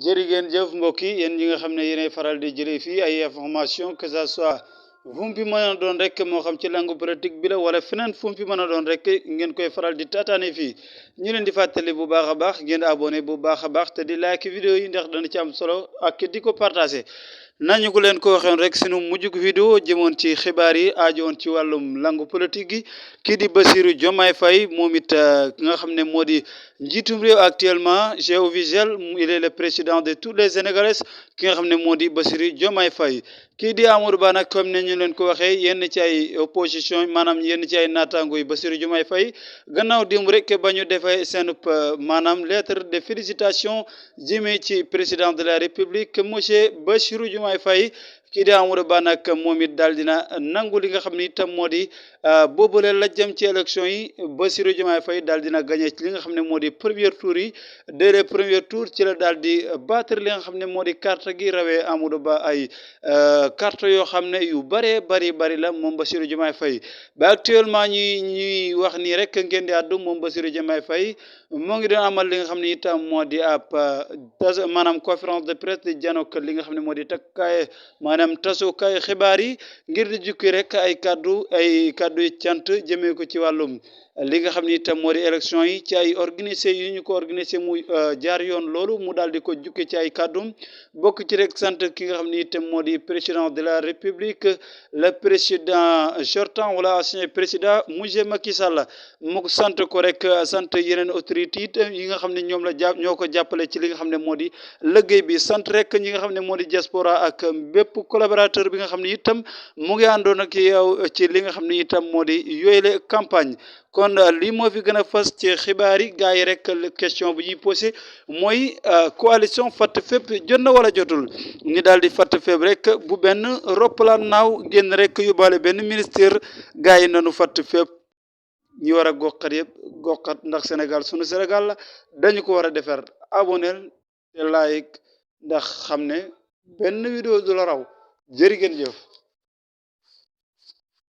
jërë ngeen jëf mbokk yi yéen ñi nga xam ne yéenay faral di jëlee fii ay information que ça soit fu mu fi mën a doon rek moo xam ci langue politique bi la wala feneen fu mu fi mën a doon rek ngeen koy faral di taataane fii ñu leen di fàttali bu baax a baax ngeen abonné bu baax a baax te di like vidéo yi ndax dana ci am solo ak di ko partagé. nañu ko leen ko waxoon rek sunu mujjug vidéo jëmoon ci xibaar yi aajowoon ci wàllum langue politique gi kii di Bassirou Diomaye Faye moom it nga xam ne moo di njiitum réew actuellement géovisuel il est le président de tous les Sénégalais ki nga xam ne moo di Bassirou Diomaye Faye kii di Amadou Ba nag comme ne ñu leen ko waxee yenn ci ay opposition maanaam yenn ci ay naataango yi Bassirou Diomaye Faye gannaaw démb rek ba ñu defee seen maanaam lettre de félicitation jëmee ci président de la République monsieur Bassirou Diomaye Faye kii di Amadou Ba nag moom it daal dina nangu li nga xam ne itam moo di boobule la jëm ci élection yi Bassirou Diomaye Faye daal dina gagné ci li nga xam ne moo di premier tour yi dès le premier tour ci la daal di battre li nga xam ne moo di carte gi rawee Amadou Ba ay carte yoo xam ne yu bëree bari la moom Bassirou Diomaye Faye ba actuellement ñuy wax nii rek ngeen di àddu moom Bassirou Diomaye Faye moo ngi doon amal li nga xam ne itam moo di ab maanaam conférence de presse di janook li nga xam ne moo di takkaay maanaam tasukaay xibaar yi ngir di jukki rek ay kaddu yu cant jëmee ko ci wàllum li nga xam ne itam moo di élection yi ci ay organisé yu ñu ko organisé mu jaar yoon loolu mu daal di ko jukke ci ay kàddum bokk ci rek sant ki nga xam ne itam moo di président de la république le président sortant wala ancien président monsieur Macky Sall mu sant ko rek sant yeneen autorité yi nga xam ne ñoom la ñoo ko jàppale ci li nga xam ne moo di liggéey bi sant rek ñi nga xam ne moo di diaspora ak bépp collaborateur bi nga xam ne itam mu ngi àndoon ak yow ci li nga xam ne itam moo di yooyule campagne kon lii moo fi gën a fas ci xibaar yi gars yi rek question bu ñuy posé mooy coalition fatt fépp jot na wala jotul ñu daal di fatt fépp rek bu benn roppalaan naaw génn rek yóbbaale benn ministère gars yi nanu fatt fépp ñi war a goxat yëpp goxat ndax Sénégal sunu Sénégal la dañu ko war a defar aboneel te like ndax xam ne benn vidéo du la raw jërë ngeen jëf